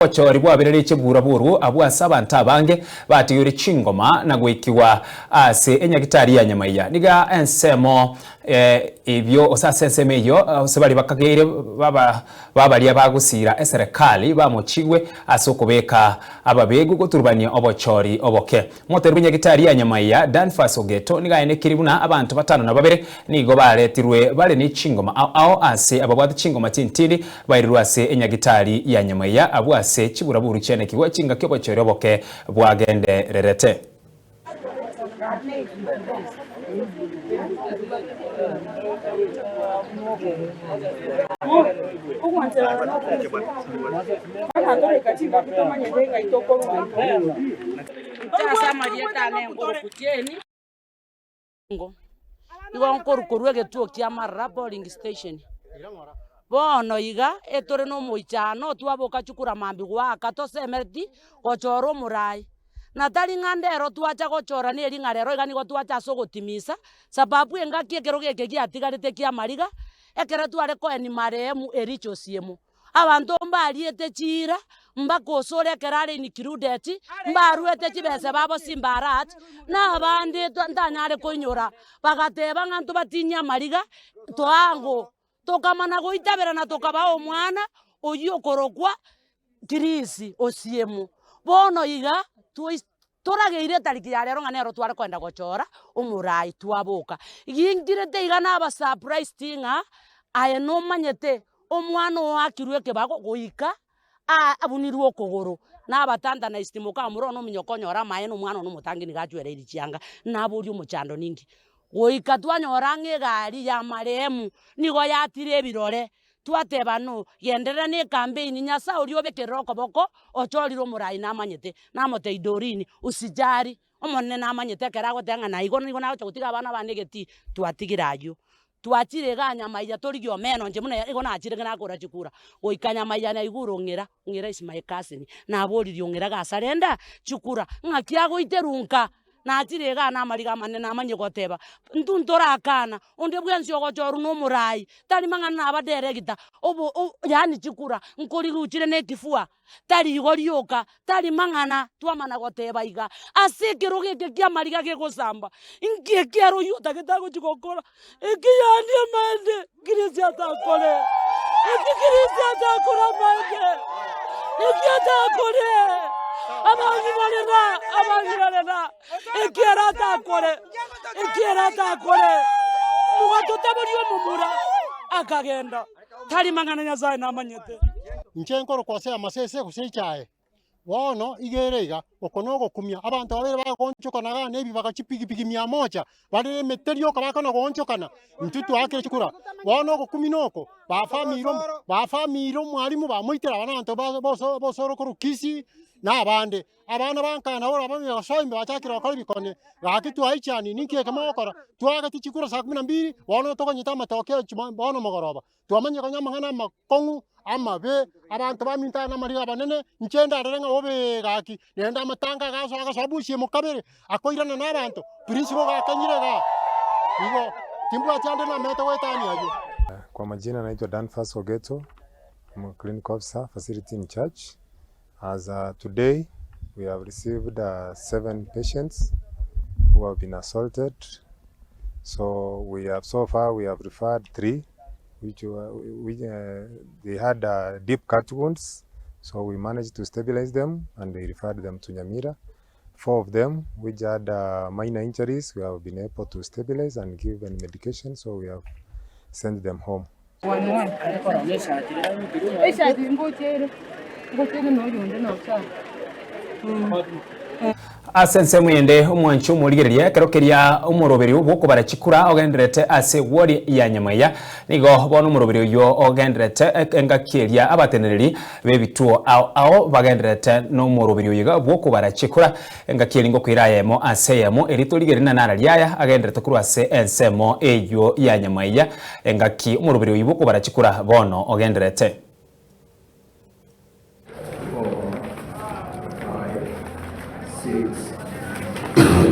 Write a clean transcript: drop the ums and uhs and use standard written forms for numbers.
Obochori bwabereretie bura-buru abwo ase abanto abange batigeire chingoma na goikigwa ase enyagitari ya nyamaiya. Niga ensemo ebio gose ase ensemo eyio gose baria bakageire baba babaria bagosiira eserekari bamochigwe ase okobeka ababegu goturubania obochori oboke. Omoteri bw'enyagitari ya Nyamaiya, Danfas Ogeto, nigo aenekirie buna abanto batano na babere nigo baretirwe bare ne chingoma ao ao ase ababwate chingoma chintindi bairirwe ase enyagitari ya Nyamaiya abwo ase chiburaburu chianekigwe chingaki obochori oboke bwagendererete. Inche ase amarieta ane nkorokwa Jane, igo nkorwa korwa egetuo kia Marara polling station. Bono iga, etore na omoichano twaboka chukura mambia goaka tosemereti gochora omorai. Na tari ng'a ndero twacha gochora neri ng'a rero iga nigo twacha ase ogotimisa, sababu engaki ekerogo eke giatigarete kia amariga, ekero tware koenia marehemu Ericha Osiemo. Abanto mbariete chiira, mbakosore ekero are included, mbaruete chibesa babo simbarat, na abande ntanyare koinyora, bagateba ng'a ntobatinyie amariga, toango, tokamana goitabera na tokabaa omwana oyio okorokwa Chris Osiemo. Bono iga twais torageire etariki ya rero ng'a nero tware kogenda gochora omorai twaboka. Ginkirete iga naba surprised ng'a aye nomanyete omwana oakirwe ekebago goika abunirwe okogoro, nabatantanized mokamura one ominyoka onyore amaene omwana one omotangi nigo achwereiri chianga, naboria omochando ninki. Goika twanyora ng'a egari ya marehemu nigo yatire ebirore, Twateba no, genderera ne ekampeini, Nyasae oria obekerere okoboko, ochorire omorai namanyete, namotebia Doreen, usijali, Omonene namanyete ekero agoteba ng'a naigo nigo nagocha gotiga abana bane egetii, twatigire ayio. Twachire igaa nyamaiya torigie omeno inche buna igo nachire ekero nakora chikura, goika nyamaiya naigure ong'ira, ong'ira is my cousin, naboririe ong'ira gasarenda chikura, ng'aki agoiterwa nka. Nachire igaa namariga amanene namanyire goteba, intwe ntorakana, onde bwensi ogochorwa nomorai, tari mang'ana naba director, obo o yaani chikura, nkoriruchire na ekifua, tari igo rioka, tari mang'ana, twamana goteba iga, ase ekerogo eke kiamariga gegosamba, inki ekiaro oyio otagete agochi gokora, eki yaani amaene Kristo atakore, eki Kristo atakore amaene, eki atakore, abang'ina rera, abang'ina rera, eki ere atakore, eki ere atakore, mogatotaboria omomura, akagenda, tari mang'ana Nyasaye namanyete. Inche nkorokwa ase amasese gose echae. Bono iga ere iga, oko nogokumia, abanto babere bagoonchokana iga nebibaga chipigipigi mia moja, bare nemete rioka bakona goonchokana, intwe twaakire chikura. Bono ogokumia noko, bafamire omo bafamire omwalimu bamoitera abana abanto ba boso bosoro korwa Kisii na abande. Abana ba nka nabo barabwo basoa ime bachakire gokora ebikone, gaki twaichani ninki eke mogokora? Twaagete chikura saa kumi na mbili, bono tokonyete amatoke chuma bono mogoroba. Twamanyire konya amang'ana amakong'u, amabe, abanto baminto aya namariga abanene, inche ndarore ng'a obe gaki, naende amatanga agasoa agasoa busia mokabere, akoirana na abanto, principal gakenyire igaa, igo timbwati ande namanyete goetania ayio. Kwa majina naitwa Danfas Ogeto, I'm a clinical officer, facility in charge. As uh, today we have received uh, seven patients who have been assaulted. So we have so far we have referred three, which were, which, uh, they had uh, deep cut wounds. So we managed to stabilize them and we referred them to Nyamira. Four of them, which had uh, minor injuries, we have been able to stabilize and give them medication. So we have sent them home. Ase ensemo eyende omwanchi omorigereria ekero keria omoroberio bw'okobara chikura ogendererete ase egwori ya Nyamweya. Nigo bono omoroberio oyio ogendererete engaki eria abatenereri b'ebituo ao ao bagendererete nomoroberio oyo iga bw'okobara chikura engaki eria ngokoira ayemo ase eyemo erio torigererie na nara riaya agendererete korwa ase ensemo eyio ya Nyamweya engaki omoroberio oyio bw'okobara chikura bono ogendererete.